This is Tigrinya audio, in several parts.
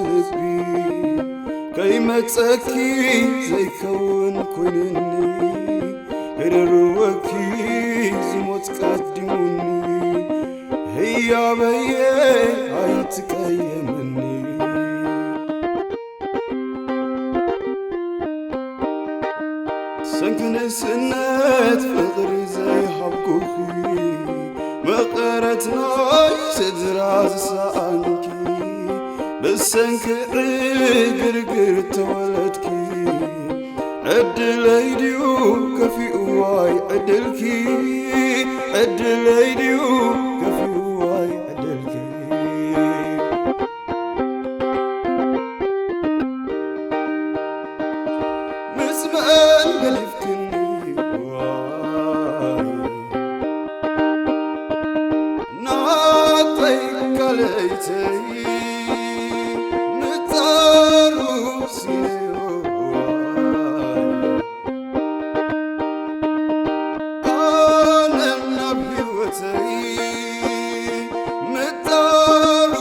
ልቢ ከይመጸኪ ዘይከውን ኮይኑኒ፣ ህርርወኪ ዝሞት ቀዲሙኒ፣ ህያበየ ኣይትቀየምኒ። ሰንኪ ንእስነት ፍቕሪ ዘይሃብኩኺ፣ መቐረት ናይ ስድራ ዝሰኣንኪ፣ ብሰንኪ ዕግርግር ተወለድኪ። ዕድለይ ድዩ ከፊኡዋይ ዕድልኪ፣ ዕድለይ ድዩ ከፊኡዋይ ዕድልኪ። ምስ መን ገዲፍክኒ ዋይ፣ ናተይ ካልኣይተይ፣ ምጻሩ ሲነዮ ዋይ። ኣነ ናብ ህይወተይ ምጣሩ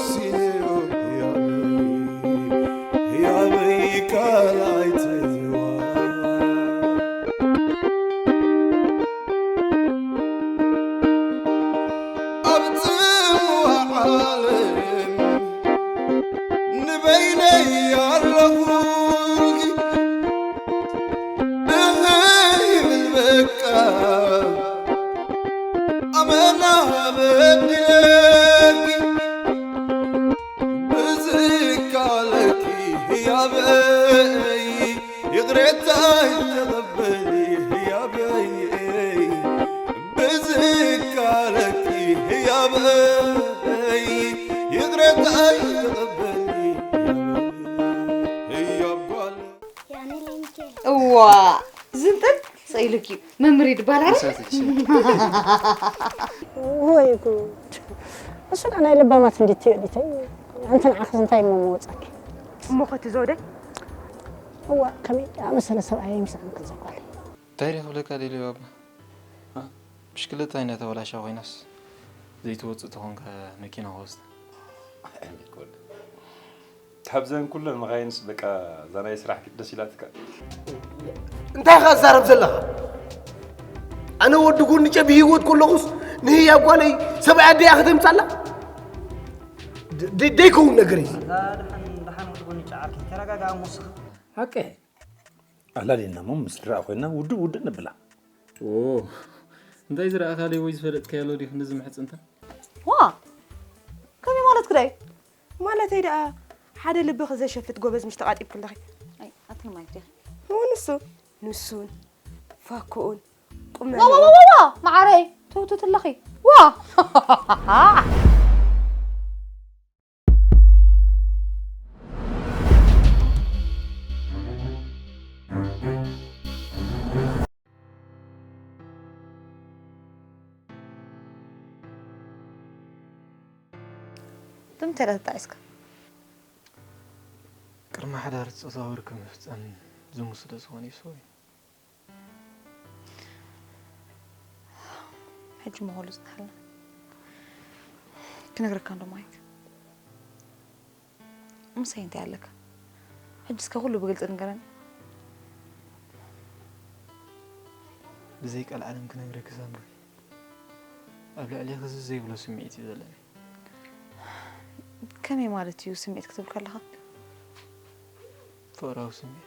ሲነዮ ህያበይ፣ ህያበይ ካልኣይ ተይዋ። ኣብ ጽምዋ ዓለም ንበይነይ ኣለኹ። እህ ይብል በቃ ኣመና በዲለኪ። ብዝካለኪ ህያበይ ይቕሬታይ ተቐበሊ ህያበይ። ብዝካለኪ ህያበይ ይቕሬታይ ተቐበሊ ህያብ ጓል። እዋ ዝንጥል ሰኢሉኪ መምሪ ድባል ኣረ ወይ ጉድ። እሱ ደኣ ናይ ለባማት እንዲትዮ ዲተይ። ኣንቲ ንዓኽስ እንታይ እሞ መወጻኪ? እሞ ኸቲ ዘውደ? እዋ ከመይ ደኣ መሰለ ሰብኣየይ ምስኣን ክዘጓለይ። እንታይ ድየ ክብለካ ደልየ ባባ? ብሽክለታይ እንዳተበላሸወ ኮይናስ ዘይትወፅእ ተኾንካ መኪና ክወስዳ። ካብዘን ኩለን መኻይንስ በቃ እዛ ናይ ስራሕ ደስ ኢላትካ። እንታይ ኢኻ ትዛረብ ዘለኻ? ኣነ ወዲ ጎንጨ ብህይወት ከለኹስ ንህያብ ጓለይ ሰብኣይ ኣደይ እያ ከተምጻላ? ደይከውን ነገር እዩ። ደሓን ደሓን ወዲ ጎንጨ ዓርከይ ተረጋጋእ እሞ እስኻ። ሓቀይ ኣላሊና እሞ ምስ ድራእ ኮይና ውድእ ውድእ ነብላ። ኦ እንታይ ዝረኣኻለይ ወይ ዝፈለጥካዮ ኣሎ ድዩ ክንድዚ ምሕጽንታ? ዋ ከመይ ማለት ግዳይ? ማለተይ ደኣ ሓደ ልብኺ ዘሸፍት ጎበዝ ምሽ ተቓጢብኪ ኣለኺ። ኣይ ኣቲ ማይክ ዲኺ? እወ ንሱ ንሱን ፋክኡን ቁም ነገር ዋዋዋዋ መዓረይ ትውትት ኣለኺ ዋ ብምንታይ ኢኻ ተጣዒስካ? ቅድሚ ሓዳር ጾታዊ ርክብ ምፍጻም ዝሙት ስለ ዝኾነ እዩ ሰብኣይ። ሕጂ ምዃኑ ጽናሕልና። ክነግረካ እንዶ ማይክ። ምሳይ እንታይ ኣለካ? ሕጂ እስከ ኩሉ ብግልጺ ንገረኒ። ብዘይ ቀልዓለም ክነግረኪ ሳምሪ፣ ኣብ ልዕሌኺ እዚ ዘይብሎ ስምዒት እዩ ዘለኒ። ከመይ ማለት እዩ ስምዒት ክትብል ከለኻ? ፍቕራዊ ስምዒት።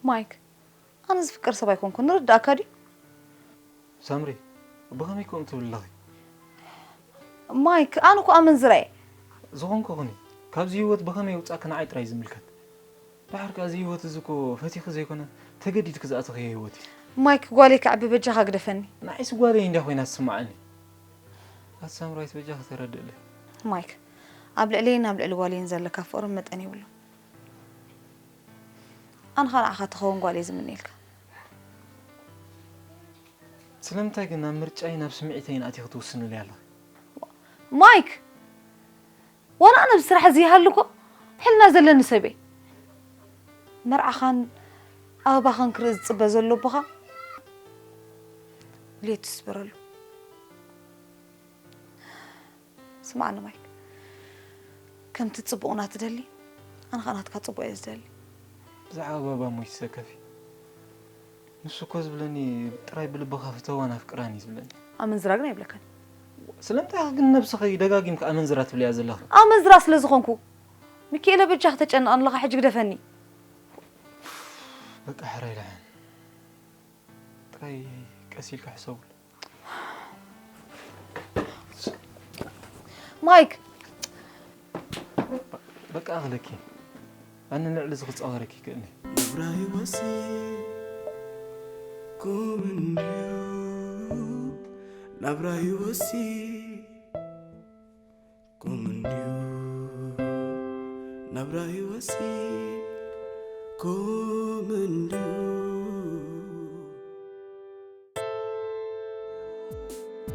ማይክ፣ ኣነ ዝፍቀር ሰብ ኣይኮንኩን፣ ንርዳእካ ድዩ? ሳምሪ፣ ብኸመይ ከምኡ ትብል ኣለኺ? ማይክ፣ ኣነ እኮ ኣመንዝራ እየ። ዝኾንኩ ኹኒ፣ ካብዚ ህይወት ብኸመይ የውጻእኪ ንዓይ ጥራይ እዩ ዝምልከት። ደሓር ከኣ እዚ ህይወት እዚ እኮ ፈቲኺ ዘይኮነ ተገዲድኪ ዝኣተኽዮ ህይወት እዩ። ማይክ፣ ጓለይ ክዕቢ በጃኻ ግደፈኒ። ንዓይስ ጓለይ እንድያ ኮይና ትስምዓኒ። ኣቲ ሳምራዊት በጃኺ ተረድእለይ። ማይክ፣ ኣብ ልዕለይን ኣብ ልዕሊ ጓለይን ዘለካ ፍቕሪ መጠን የብሉን። ኣነ ኸኣ ንዓኻ ትኸውን ጓል እየ ዝምነየልካ። ስለምንታይ ግን ናብ ምርጫይ ናብ ስምዒተይን ኣቲኺ ትውስንለይ ኣለኺ? ማይክ! ዋላ ኣነ ኣብዚ ስራሕ እዚ ይሃሉ እኮ ሕልና ዘለኒ ሰብ እየ። መርዓኻን ኣበባኻን ክርኢ ዝጽበ ዘሎ ኣቦኻ ድሌቱ ስበረሉ። ስማዕኒ ማይክ፣ ከምቲ ጽቡቕና ትደሊ፣ ኣነ ኸኣ ናትካ ጽቡቕ እየ ዝደሊ። ብዛዕባ ባባ እሞ ይትሰከፊ። ንሱ እኮ ዝብለኒ ጥራይ ብልብኻ ፍተዋን ኣፍቅራን እዩ ዝብለኒ። ኣመንዝራ ግን ኣይብለካን። ስለምንታይ ኢኺ ግን ነብስኺ ደጋጊምኪ ኣመንዝራ ትብልያ ዘለኺ? ኣመንዝራ ስለ ዝኾንኩ። ሚኪኤለ በጃኻ ተጨነቕ ኣለኻ፣ ሕጂ ግደፈኒ። በቃ ሕራይ ደሓን። ጥራይ ቀስ ኢልካ ሕሰቡሉ። ማይክ። በቃ ኣኽለኪ። ኣነ ንልዕሊ እዚ ክጻወረኪ ይክእልኒ። ናብራ ህይወትሲ ኩም እንድዩ፣ ናብራ ህይወትሲ ኩም እንድዩ፣ ናብራ ህይወትሲ ኩም እንድዩ።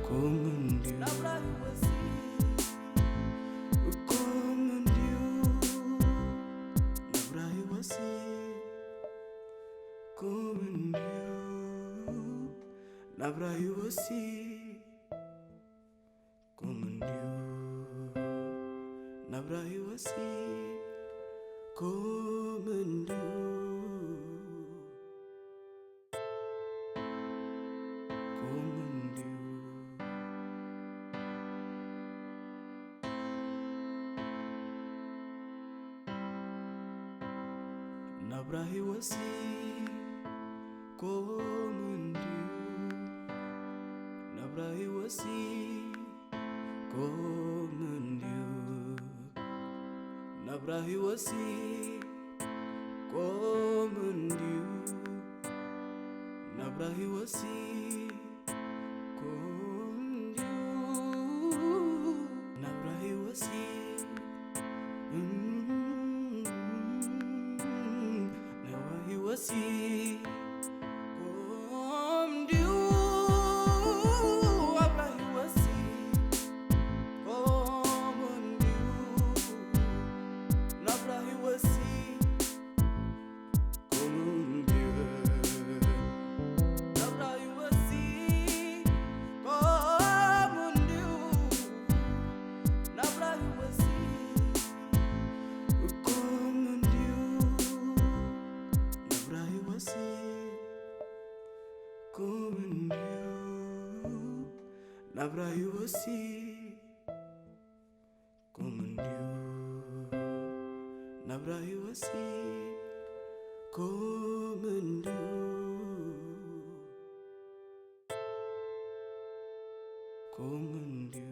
ኩም እንድዩ። ኩም እንድዩ። ናብራ ህይወትሲ ኩም እንድዩ። ናብራ ህይወትሲ ኩም እንድዩ። ናብራ ህይወትሲ ኩም እንድዩ። ኩም እንድዩ። ናብራ ህይወትሲ ኩም እንድዩ። ናብራ ህይወትሲ ኩም እንድዩ። ናብራ ህይወትሲ ኩም እንድዩ። ናብራ ህይወትሲ ኩም እንድዩ። ናብራ ህይወትሲ ናብራ ህይወትሲ ኩም እንድዩ። ናብራ ህይወትሲ ኩም እንድዩ። ናብራ ህይወትሲ ኩም እንድዩ። ናብራ ህይወትሲ ኩም እንድዩ። ናብራ ህይወትሲ ኩም እንድዩ። ናብራ ህይወትሲ ኩም እንድዩ። ናብራ ህይወትሲ ኩም እንድዩ። ናብራ ህይወትሲ ኩም እንድዩ። ኩም እንድዩ።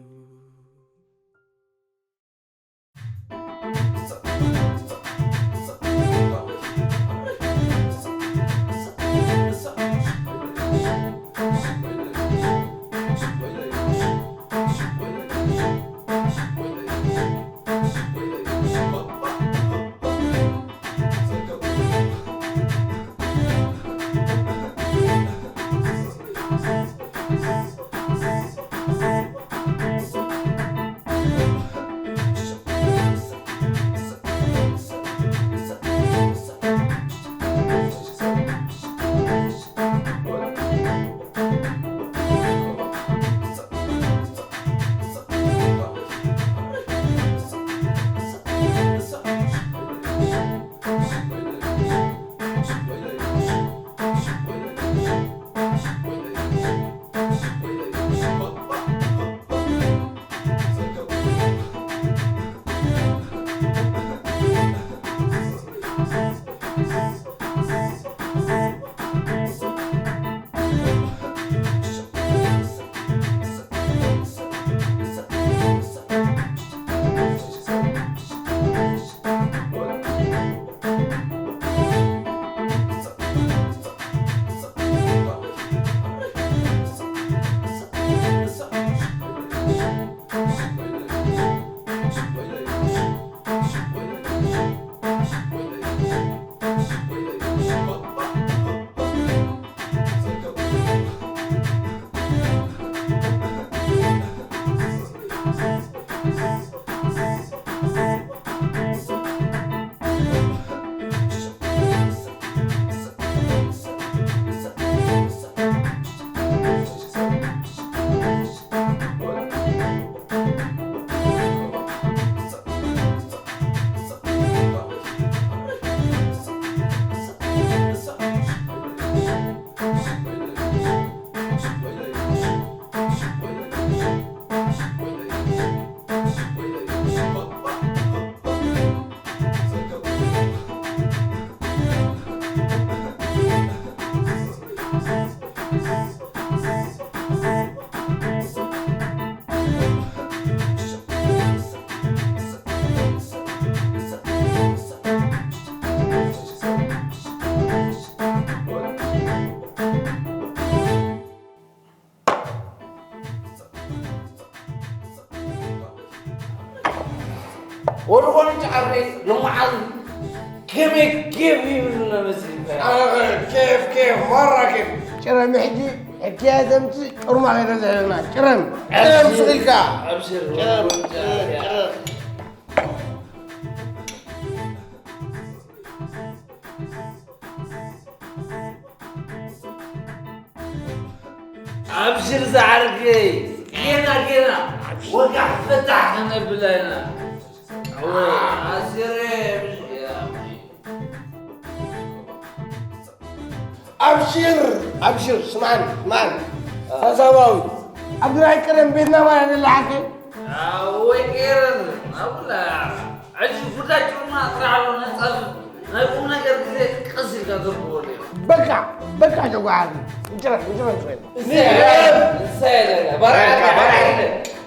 ወድቆን ጫሬ ሎመዓል ከመይ ኬፍ ይብልና መስልካ? ኣረ ኬፍ ኬፍ ማራ ኬፍ። ጭረ ምሕጂ ሕክያ ዘምጽእ ጭርማ ከይበዝሐልና። ጭረም ጭረም ስቕ ኢልካ። ኣብሽር፣ ጭረም ወድቆን ጭረም ጫሬ። ጭረም። ኣብሽር ዝዓርከይ፣ ጌና ጌና ወጋሕ ፈታሕ ክነብላ ኢና። ኣወ፣ ኣሲረ ብሽ-፣ ያ፣ ኣብሽር ኣብሽር፣ ስማዕን ስማዕን፣ ፈሳማዊ ኣብ ናይ ቀደም ቤትና ማለት ዘለሓከ። ኣወይ ጌረን፣ ኣውላ። ሕጂ ጉዳይ ጭርማ ጥራሕ ኣሎ፣ ነጻ ናይ ቁም ነገር ግዜ ቀስ ኢልካ ተርክቦ ነይሩ። በቃ፣ በቃ ጨጓዓሪ። እንጭረፍ፣ እንጭረፍ፣ እንጭረፍ። እሰይ፣ እሰይ፣ በቃ፣ በቃ፣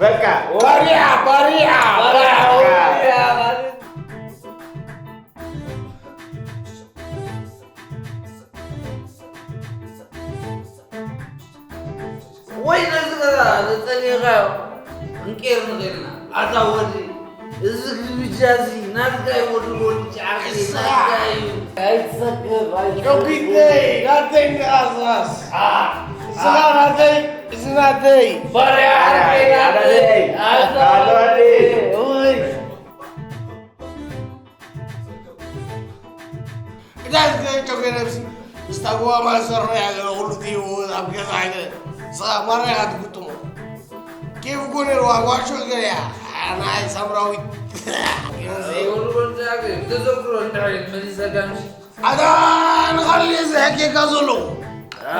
በቃ። ባሪያ፣ ባሪያ፣ ባሪያ፣ ባሪያ። ወይ ነዚ ገዛ ዘጸኒዕካዮ ክንቀይር ንኽእል ኢና። ኣታ ወዲ፣ እዚ ግብጃ እዚ ናትካ እዩ፣ ወዲ ወዲ ጫርቂ፣ እሳ ናትካ እዩ። ኣይትሰክር፣ ኣይትሰክር። ጨቢጠይ፣ ናተይ እንድኣስኻስ። አ፣ እስኻ አ። ናተይ፣ እዚ ናተይ። ባርያ ዓርከይ ናተይ። ናተይ። ኣታ ኣታ ወዲ። ወዲ። ወይ። እታ ዝገጨ ኮይነ ብሲ ምስታ ጎማ ማእሰር ናይ ሃገር ኩሉ ትይዎ ኣብ ገዛ ሃገር ንስኻ ማራ ኢኻ ትግጥሞ። ኬፍ እኮ ነይርዋ፣ ጓሾ ገለያ። ናይ ሳምራዊት። ኣይወሉ ወንጃ ግን ተዘክሮ እንድሕር መሊሰካ ምሽ። ኣታ ንኻልእ ዝሕኬካ ዘለኹ።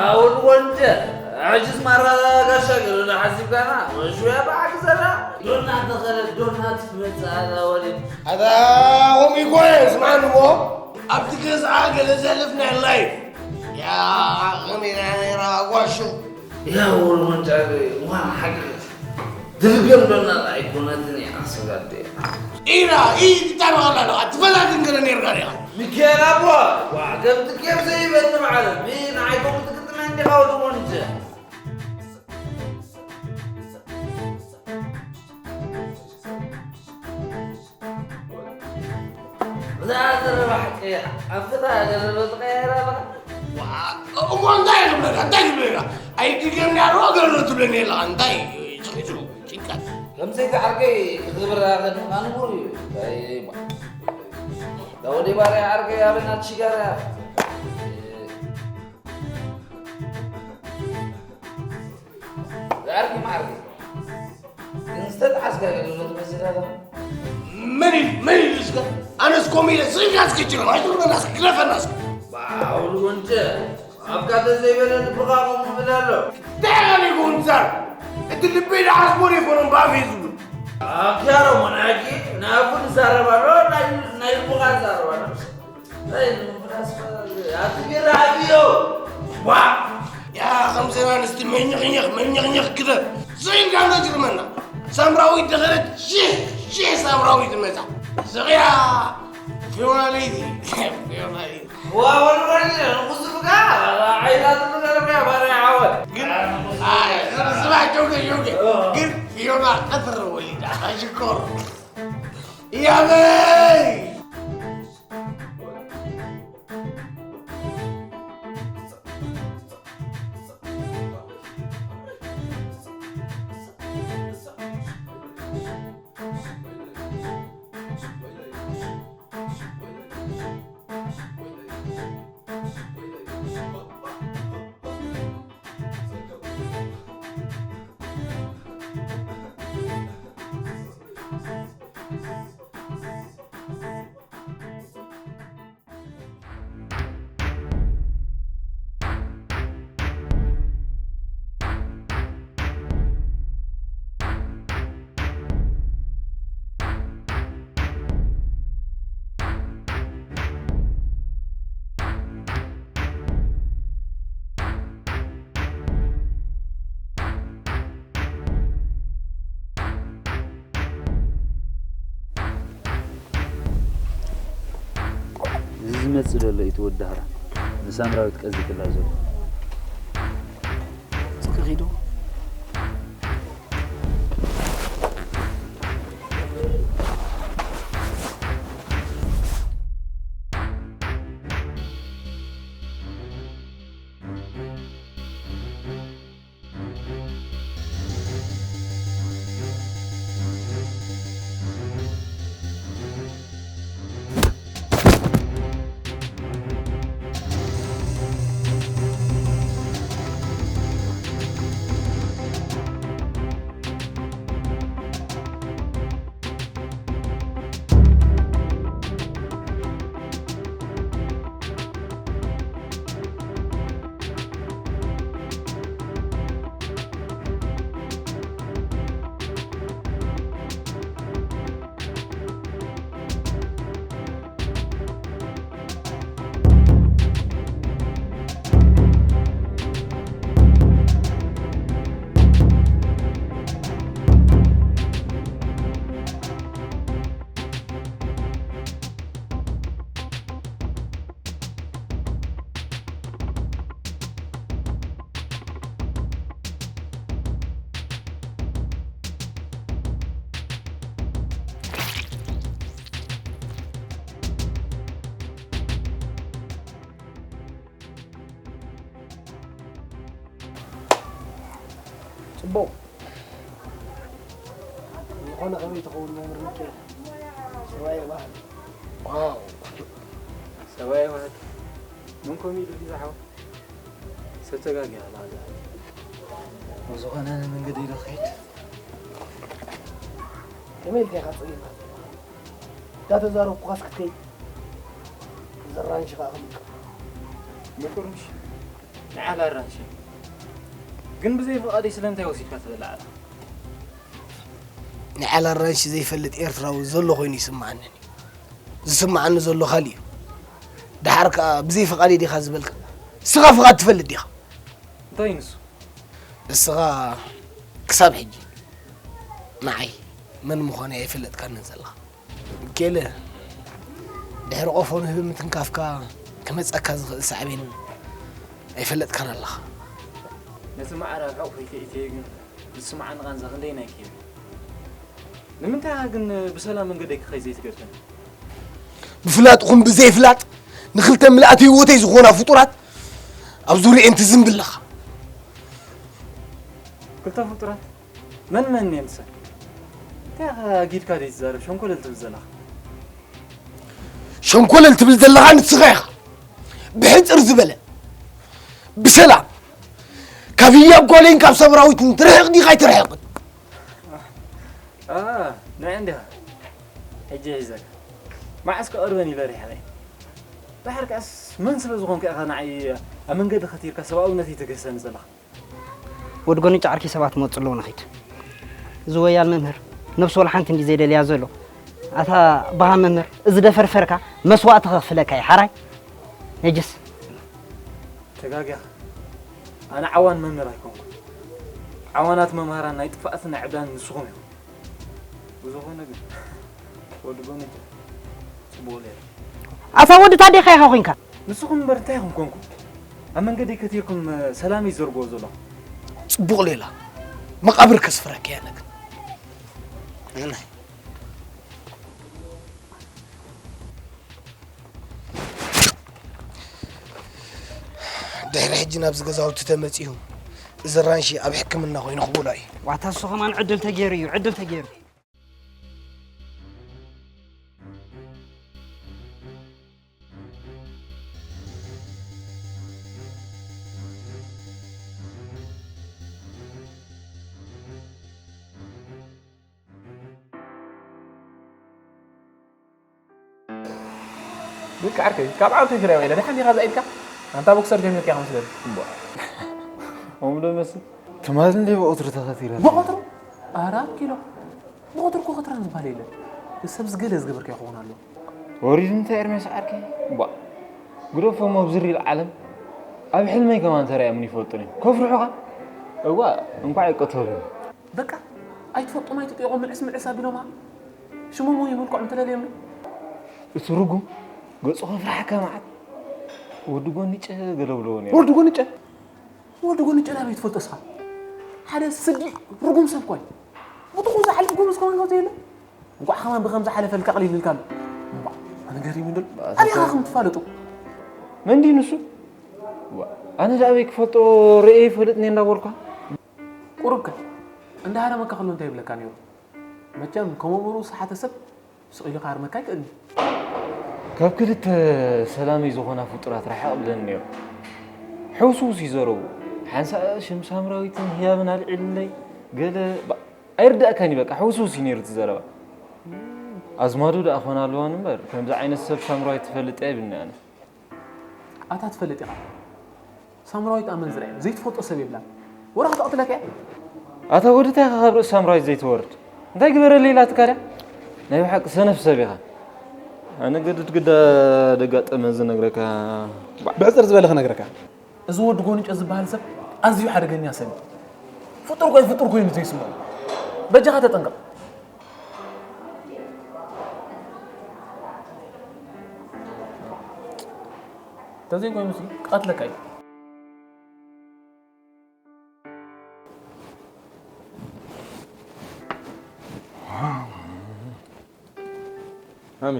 ኣወሉ ወንጀ፣ ሕጅስ ማራ ጋሻ ገለ ሓሲብካና፣ ወሽያ ብሓቂ ዘላ፣ ዶና ተኸለ፣ ዶና ትመጽእ ኣላ ወዲ። ኣታ ሆም ይኮነ፣ ስማዕኒ እሞ፣ ኣብቲ ገዝኣ ገለ ዘሕለፍና ላይፍ። ያ፣ ከመይ ኢና ነይራ ጓሹ? ያ፣ ኣወሉ ወንጀ፣ ዋና ሓቂ። ድርገም ዶና ኣይኮነትን እያ፣ ኣሰጋደ። ኢና፣ ኢ፣ ትጣበቕ ኣላ ኣለኻ፣ ትፈታትን ገለ ነይርካ ዲኻ? ሚካኤል ኣቦ፣ ዋ፣ ከምቲ ኬፍ ዘይበኒ በዓል፣ ሚ፣ ንዓይ ከምኡ ትግጥመ እንዲኻ ወዲ ወንጀ። ብዛዕባ ዘረባ ሓቂ፣ ኣብቲ ታ ገለ ዶ ትቐየር ኣለኻ? ዋ፣ እሞ እንታይ ክብለካ፣ እንታይ ክብለካ? ኣይድገምና ዶ ገለ ዶ ትብለኒ ኣለኻ? እንታይ ጭቕጭቕ፣ ጭንቀት? ከምዚ እቲ ዓርከይ ክትብር ኣኸ ድማ ንቡር እዩ። እንታይ፣ ዳውዲ ባርያ ዓርከይ ኣበና ትሽጋራ። ዓርከይ ማዓርከይ። ግን ዝተጣዓስካ ገለ ትመስል ኣለኻ። መን ኢሉ፣ መን ኢሉ እስከ? ኣነስ ከምኡ ኢለ ስቕ ኢልካ እስከ ጭረም፣ ኣይትቕረና እስከ፣ ግደፈና እስከ። ባውል ወንጀ፣ ኣፍካ ተዘይበለ ልብኻ ከምኡ ይብል ኣሎ። እንታይ ኢኻ ሊጉ ምዛር? እቲ ልበይ ዝሓስቦ ዘይኮነን ብኣፈይ ዝብል። ኣክያሮ ሞናኪ፣ ንኣፉ ዝዛረብ ኣሎ፣ ናይ፣ ናይ ልቡኻ ዝዛረብ ኣሎ። ኣይ፣ ንምፍራስ ኣቲ ቢራ ኣብዮ። ዋ! ያ፣ ከምዘን ኣንስቲ መኝኽኝኽ፣ መኝኽኝኽ ግደፍ። ስቕ ኢልካ እንዶ ጅርመና። ሳምራዊት ደኸለት፣ ሽሕ፣ ሽሕ ሳምራዊት መጻ። ስቕያ፣ ፊዮና ለይቲ፣ ፊዮና ለይቲ። ዋ፣ ወዲ ወዲ፣ ንጉስ ብጋ፣ ዓይላ ትብለርካ፣ ባርያ ዓወት። ግን፣ ኣይ፣ ስማዕ፣ ጆገ፣ ጆገ። እ። ግን ፊዮና ቀትር ወሊዳ፣ ሽኮር። ያበይ! እዚ ዝመጽእ ዘሎ እዩ እቲ ወዲ ሃራ፣ ንሳምራዊት ቀዚፍላ ዘሎ። እስኪ ኺዱ። እሞ ዝኾነ ከመይ ትኸውን መምህር ሚካኤል? ሰብኣይ ባህል። ዋው! ሰብኣይ ባህል። ምን ኮሚዲ ዲዛ ሓው? ሰብ ተጋጊኻ ማለት እዩ። ብዝኾነ መንገዲ ኢሉ ክኸይድ። ከመይ ኢልካ ኢኻ ጸጊብካ ዘለኻ? እንዳተዛረብኩኻስ ክትከይድ፣ ዘራንሽኻ ክምቅር። ምቁር ምሽ። ንዓል ኣራንሺ። ግን ብዘይ ፍቓደይ ስለምንታይ ወሲድካ ትበልዕ ኣለኻ? ንዓል ኣራንሺ ዘይፈልጥ ኤርትራዊ ዘሎ ኮይኑ ይስምዓኒ። ዝስምዓኒ ዘሎ ካልእ እዩ። ደሓር ከኣ ብዘይ ፍቓደይ ዲኻ ዝበልካ? ንስኻ ፍቓድ ትፈልጥ ዲኻ? እንታይ ንሱ? ንስኻ ክሳብ ሕጂ ንዓይ መን ምዃነይ ኣይፈለጥካንን ዘለኻ። ሚካኤለ፣ ድሕሪ ቆፎ ንህቢ ምትንካፍካ ክመጸካ ዝኽእል ሳዕቤን ኣይፈለጥካን ኣለኻ። ነቲ ማዕረ ኣብ ሕቑፈይ ከእትየ ግን ዝስምዓኒ ቃንዛ ክንደይናይ ክህብ። ንምንታይ ኢኻ ግን ብሰላም መንገደይ ክኸይድ ዘይትገድፈኒ? ብፍላጥ ኹን ብዘይፍላጥ ንኽልተ ምልኣት ህይወተይ ዝኾና ፍጡራት ኣብ ዙርየን ትዝንቢ ኣለኻ። ክልተ ፍጡራት? መን መን እየን ንሰን? እንታይ ኢኻ ጊድካ ደይ ትዛረብ ሸንኮለል ትብል ዘለኻ? ሸንኮለል ትብል ዘለኻ ንስኻ ኢኻ። ብሕጽር ዝበለ፣ ብሰላም ካብ ህያብ ጓለይን ካብ ሰብራዊትን ትርሕቕ ዲኻ ኣይትርሕቕን? ኣ፣ ንዐ እንዲኻ። ሕጂ ሒዘካ። መዓስ ክቐርበን ኢለ ሪሕቐ። ድሓር ከኣስ መን ስለ ዝኾንካ ኢኻ ንዓይ ኣብ መንገዲ ከቲርካ ሰብኣውነተይ ተገሰኒ ዘለኻ? ወዲ ጎንጫ ዓርኪ ሰባት መጹ ኣለዉ ንኺድ። እዚ ወያል መምህር ነብሱ ወላ ሓንቲ እንዲ ዘይደልያ ዘሎ። ኣታ ባሃ መምህር፣ እዚ ደፈርፈርካ መስዋእቲ ከኽፍለካ እዩ፣ ሓራይ ነጅስ። ተጋጊኻ። ኣነ ዓዋን መምህር ኣይኮንኩን። ዓዋናት መምህራን ናይ ጥፍኣትን ናይ ዕብዳን ንስኹም ኢኹም። ብዝኾነ ግን ወዲ ጎንጫ ጽቡቕ ነይሩ። ኣታ ወዲ ታዴኻ ኢኻ ኮንካ። ንስኹም እምበር እንታይ ኢኹም ኮንኩም? ኣብ መንገደይ ከቲርኩም ሰላመይ ዘርግዎ ዘለኹም። ጽቡቕ ሌላ መቓብር ከስፍረካ እየ ኣነ ግን። ኣነ ድሕሪ ሕጂ ናብዚ ገዛውቲ ተመጺኡ እዚ ራንሺ ኣብ ሕክምና ኮይኑ ክውላ እዩ። ዋታ እሱ ከማን ዕድል ተገይሩ እዩ፣ ዕድል ተገይሩ። ብቃ ዓርከይ፣ ካብ ዓውተይ ፍርያው ኢለ፣ ደሓን ዲኻ እዛ ኢድካ? ኣንታ ቦክሰር ጀሚርካ ኢኻ መስለኒ። እምቧ። እምዶ መስል። ትማል እንደ ብቐትሩ ተኸቲረ። ብቐትሩ? ኣራት ኪሎ። ብቐትሩ እኮ ኸትራን ዝበሃል የለን። ሰብ ዝገለ ዝገበርካ ይኸውን ኣሎ። ወሪዱ እንታይ ኤርምያስ ዓርከይ? እምቧ። ግደፎ እሞ ኣብዚ ሪል ዓለም ኣብ ሕልመይ ከማን ተራእዮምን ይፈልጡን እዮም። ከፍርሑኻ? እዋ፣ እንኳዕ ይቀተሉ። በቃ፣ ኣይትፈልጦም ኣይትጥየቖም ምዕስ ምዕስ ኣቢሎማ። ሽሞም ወይ መልክዖም ተለልዮም። እቲ ርጉም ገጹ ከፍርሓካ መዓት። ወዲ ጎንጨ ገለ ብለዎ ነይሩ። ወዲ ጎንጨ? ወዲ ጎንጨ ናበይ ትፈልጦ እስኻ? ሓደ ስዲ ርጉም ሰብ እኮ እዩ። ብትኹ ዝሓልፍ ጎበዝ ከማን ከቶ የለ። እንኳዕ ከማን ብኸም ዝሓለፈልካ ኣቕሊልልካ ኣሎ። እምባ፣ ኣነ ገሪሙ እንዶ ኣበይ ኢኻ ከም ትፋለጡ? መን ድዩ ንሱ? ዋ፣ ኣነ ደኣ ኣበይ ክፈልጦ ርእየ ይፈልጥኒ እንዳበልኳ። ቁሩብከ እንዳሃረመካ ከሎ እንታይ ይብለካ ነይሩ? መቸም ከመ ምሩ ዝሰሓተ ሰብ ስቕ ኢሉ ክሃርመካ ኣይክእልን እዩ። ካብ ክልተ ሰላመይ ዝኾና ፍጡራት ርሓቕ ብለኒ ነይሩ። ሕውስውስ እዩ ዘረቡ። ሓንሳእ ሽም ሳምራዊትን ህያብን ኣልዒሉለይ፣ ገለ ባ-፣ ኣይርዳእካን እዩ በቃ፣ ሕውስውስ እዩ ነይሩ እቲ ዘረባ። ኣዝማዱ ደኣ ኮን ኣለወን እምበር፣ ከምዚ ዓይነት ሰብ ሳምራዊት ትፈልጥ እያ ይብልኒ ኣነ። ኣታ ትፈልጥ ኢኻ። ሳምራዊት ኣመንዝራ እያ። ዘይትፈልጦ ሰብ የብላን። ወረ ከተቕትለካ እያ። ኣታ ወዲ እንታይ ኢኻ ካብ ርእሲ ሳምራዊት ዘይትወርድ? እንታይ ግበረለይ ኢላትካ ድያ? ናይ ብሓቂ ሰነፍ ሰብ ኢኻ። ኣነ ገድድ ግዳ ደጋጠመ ዝነግረካ። ብሕጽር ዝበለ ክነግረካ። እዚ ወዲ ጎንጨ ዝበሃል ሰብ ኣዝዩ ሓደገኛ ሰብ እዩ። ፍጡር ኮይ-፣ ፍጡር ኮይኑ ዘይስምዖ። በጃኻ ተጠንቀቕ። ተዘይኮይኑሲ ክቐትለካ እዩ። ማሚ፣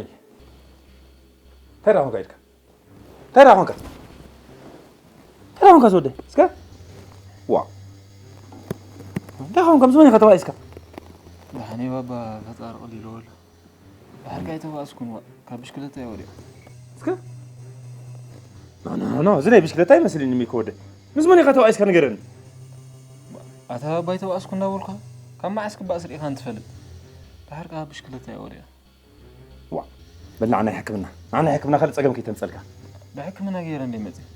እንታይ ደኣ ኾንካ ኢድካ? እንታይ ደኣ ኾንካ? እንታይ ደኣ ኾንካ ዝወደይ? እስከ ዋ። እንታይ ኾንኩም? ምስ መን ኢኻ ተባኢስካ? ደሓን እየ ባባ፣ ፈጣሪ ቀሊልዎ ኣሎ። ድሓር ከኣ ኣይተባእስኩን፣ ዋ፣ ካብ ብሽክለታ እየ ወዲቐ። እስከ? ኖ፣ ኖ፣ ኖ፣ እዚ ናይ ብሽክለታ ኣይመስልን ሚኪ ወደይ። ምስ መን ኢኻ ተባኢስካ ንገረኒ? ኣታ ባባ ኣይተባእስኩ እንዳበልኩኻ፣ ካብ መዓስ ክባእስ ርኢኻኒ ትፈልጥ? ድሓር ከኣ ካብ ብሽክለታ እየ ወዲቐ። ዋ፣ በል ንዓ ናይ ሕክምና፣ ንዓ ናይ ሕክምና ካልእ ጸገም ከይተምጸልካ። ብሕክምና ገይረ እንደ መጽእ።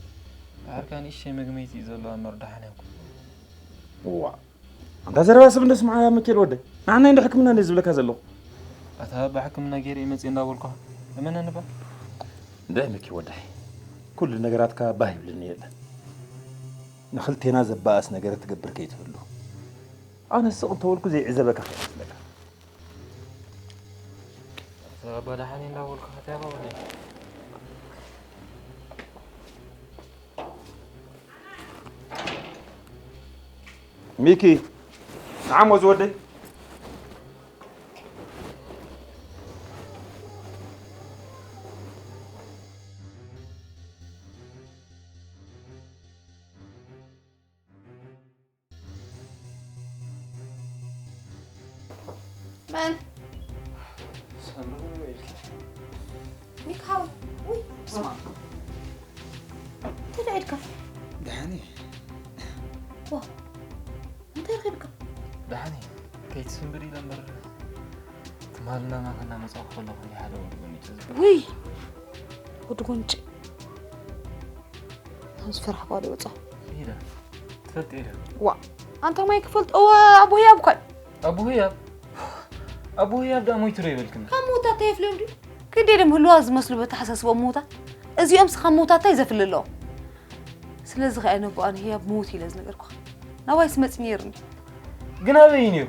ድሓር ከኣ ንእሽተይ መግመይቲ እዩ ዘለዋ እምበር ደሓን ኣይኮንኩን። ዋ፣ ኣንታ ዘረባ ሰብ እንደ ስምዓ ሚኪኤል ወደይ። ንዓናይ እንደ ሕክምና እንደ ዝብለካ ዘለኹ። ኣታ ብሕክምና ገይረ እየ መጽእ እንዳበልኩኻ። እመነኒ እባ። እንደ ሚኪ ወደይ። ኩሉ ነገራትካ ባህ ይብልኒ የለን። ንኽልቴና ዘባእስ ነገር ትገብር ከይትህሉ። ኣነ ስቕ እንተበልኩ ዘይዕዘበካ ከይመስለካ። ኣታ ኣባ ደሓን እንዳበልኩኻ እንታይ ይኸውን? ሚኪ፣ ንዓሞ ዝወደይ። መን? ሰምሪ ኢልኪ። ሚካው። ውይ፣ ስማ። እንታይ ኢድካ? ደሓን እየ። ዋ፣ እንታይ ረኺብካ? ደሓን እየ። ከይትስንብድ ኢለ እምበር፣ ትማል እናማኸና መጻኹ ከለኹ እየ ሓደ ወዲ ጎኒጨ ዝብል። ውይ፣ ወዲ ጎንጭ። ከም ዝፈራሕኳ ዶ ይወጻ? ኢለ። ትፈልጥ ኢለ። ዋ፣ ኣንታ ማይ ክፈልጥ፣ እወ፣ ኣቦ ህያብ እኳ እዩ። ኣቦ ህያብ? ኣቦ ህያብ ደኣ ሞይቱ ዶ ይበልክኒ? ካብ ምውታት እንታይ የፍልዮም ድዩ? ግዴ ድም ህልዋ ዝመስሉ በተሓሳስቦም ምውታት። እዚኦም ስኻ ምውታት እንታይ ዘፍሊ ኣለዎም? ስለዚ ኸኣ ነቦኣ ንህያብ ምዉት ኢለ ዝነገርኩኻ። ናባይስ መጺ ነይሩ እንዲ። ግን ኣበይ እዩ ነይሩ?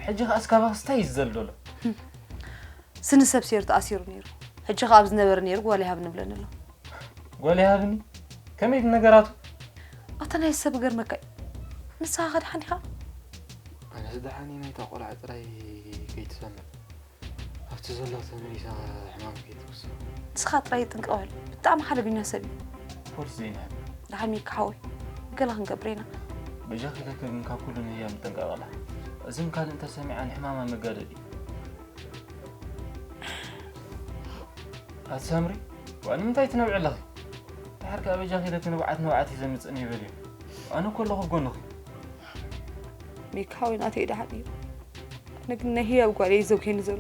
ሕጂ ኸኣ እስካባኽስ እንታይ እዩ ዝዘል ዘሎ? ስኒ ሰብ ሴሩ ተኣሲሩ ነይሩ። ሕጂ ኸኣ ኣብ ዝነበረ ነይሩ ጓል ይሃብ ንብለኒ ኣሎ። ጓል ይሃብኒ? ከመይ እቲ ነገራቱ? ኣታ ናይ ሰብ ገርመካ እዩ። ንስኻ ኸ ደሓን ዲኻ? ኣነስ ደሓን እየ፣ ናይታ ቆልዓ ጥራይ ከይትሰምዕ። ኣብቲ ዘሎ ተመሊሳ ሕማም ከይትውስኽ። ንስኻ ጥራይ ጥንቅቕ በል። ብጣዕሚ ሓደገኛ ሰብ እዩ። ፖሊስ ዘይንሕብ። ደሓን ሚኪ ሓወይ። ገለ ክንገብር ኢና። በጃኺ ኢለኪ ግን ካብ ኩሉ ንህያ ምጥንቀቐላ። እዝን ካልእ እንተሰሚዓ ንሕማማ መጋደል እዩ። ኣቲ ሳምሪ፣ ዋ ንምንታይ ትነብዒ ኣለኺ? ድሓር ከኣ በጃኺ ኢለኪ ንብዓት ንብዓት እዩ ዘምጽእኒ ይበልዮ። ኣነ እኮ ኣለኹ ኣብ ጎንኺ። ሚኪ ሓወይ ናተይ ደሓን እዩ። ኣነ ግን ናይ ህያብ ጓል እዩ ዘብክየኒ ዘሎ።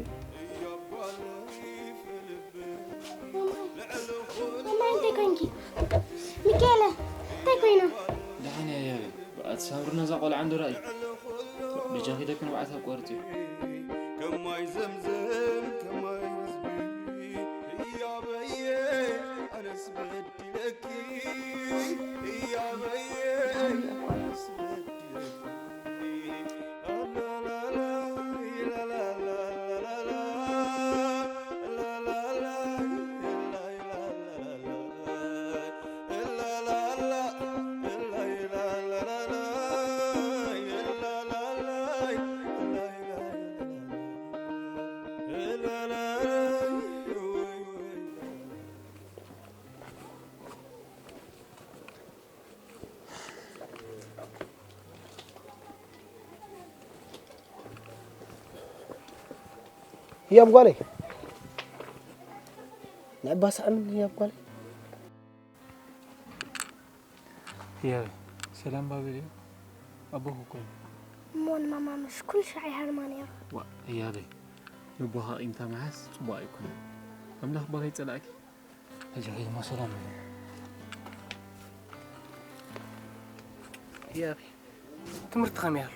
ማማ፣ እንታይ ኮንኪ? ሚካኤለ፣ እንታይ ኮይና? ደሓን እያ ህያበይ። ኣቲ ሳምሪ ነዛ ቆልዓ እንዶ ርኣይ። በጃኺ ኢለኪ ንብዓት ኣቋርጽዮ። ከማይ ዘምዘም ከማይ ወዝቢ ህያበየ ኣነስ በዲለኪ ህያበየ ኣነስ በዲለኪ ህያብ ጓለይ፣ ንዕባ ሳእንን ህያብ ጓለይ። ህያብ፣ ሰላም ባብል እዩ። ኣቦኹ እኮ እዩ። እሞ ንማማ ምሽ ኩሉ ሻዕ ይሃርማ ነይሩ። ዋ፣ ህያበይ፣ ንቦኻ ቂምታ ምሓዝ ጽቡቕ ኣይኮነን። ኣምላኽ እባ ከይጸላእኪ። ሕጂ ኸይድሞ ሰላም። ህያበይ፣ ትምህርቲ ከመይ ኣሎ?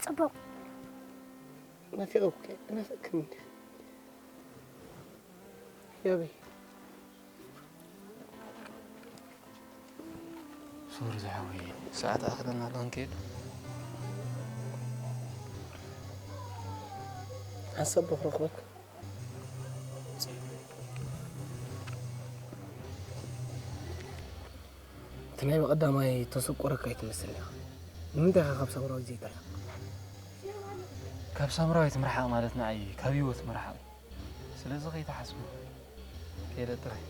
ጽቡቕ። ናፊቐኩኪ፣ ናፊቕክኒ እንዲኺ። ህያበይ። ሶሪ ዝሓወይ፣ ሰዓት ኣኽለና ኣሎ ክንከይድ። ሓንሳብ እባ ክረኽበካ። እቲ ናይ ብቐዳማይ ተሰቆረካ ኣይትመስልን ኢኻ። ንምንታይ ኢኻ ካብ ሳምራዊት ዘይትርሕቕ? ካብ ሳምራዊት ምርሓቕ ማለት ንዓይ ካብ ህይወት ምርሓቕ እዩ። ስለዚ ከይትሓስቦ። ከይደ ጥራይ።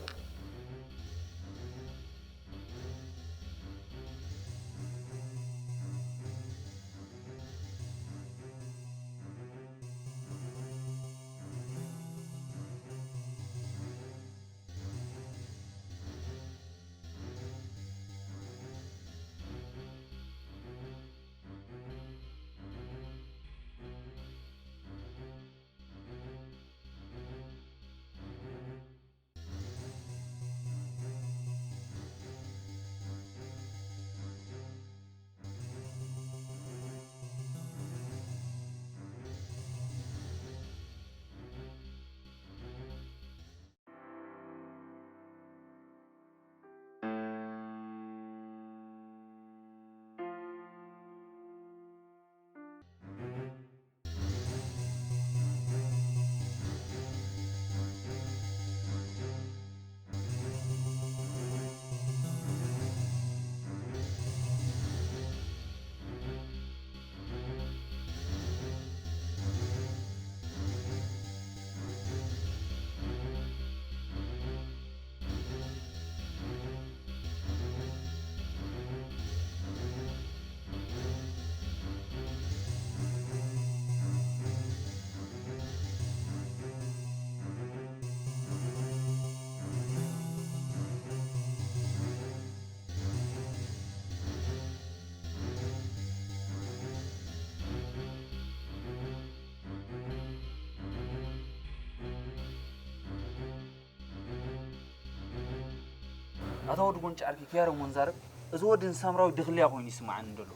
ኣታ ወዲ ጎንጫ ዓርኪ ክያረም ወንዛረብ፣ እዚ ወዲ ንሳምራዊ ድኽልያ ኮይኑ ይስምዓኒ እንደሎ።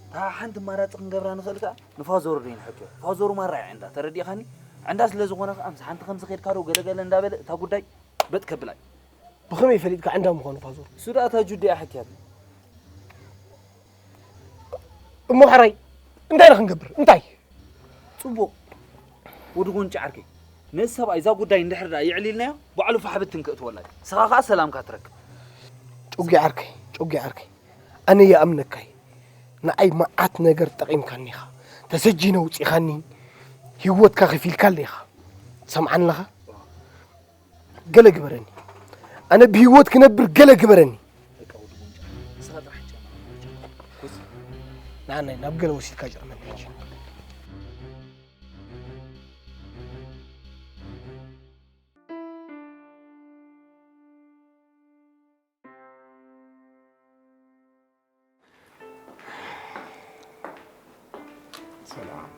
እታ ሓንቲ ኣማራጺ ክንገብራ ንኽእል ከኣ ንፋዞሩ ዶ ይንሕክዮ። ፋዞሩ ማራ እዩ ዕንዳ፣ ተረዲእኻኒ? ዕንዳ ስለ ዝኾነ ከኣ ምስ ሓንቲ ከምዚ ኸድካ ዶ ገለገለ እንዳበለ እታ ጉዳይ በጥ ከብላ እዩ። ብኸመይ ፈሊጥካ ዕንዳ ምዃኑ ፋዞሩ? እሱ ደኣ እታ ጁዲ እያ ሓክያት። እሞ ሕራይ እንታይ ኢና ክንገብር? እንታይ? ጽቡቕ። ወዲ ጎንጫ ዓርከይ፣ ነዚ ሰብኣይ እዛ ጉዳይ እንድሕር ደኣ የዕሊልናዮ፣ ባዕሉ ፋሕ ብትን ከእትወላ እዩ። ንስኻ ከኣ ሰላምካ ትረክብ። ጩጊ ዓርከይ፣ ጩጊ ዓርከይ፣ ኣነ ይኣምነካ እየ። ንዓይ መዓት ነገር ጠቒምካኒ ኢኻ። ተሰጂነ ውጺኻኒ፣ ህይወትካ ከፊልካለይ ኢኻ። ትሰምዓኒ ኣለኻ? ገለ ግበረኒ። ኣነ ብህይወት ክነብር ገለ ግበረኒ። በቃ ወዲ ጎንጫ፣ ንስኻ ጥራሕ ጨነቕ። ኩስ። ንዓናይ ናብ ገለ ወሲድካ ጨርመኒ ሕጂ። ሰላም።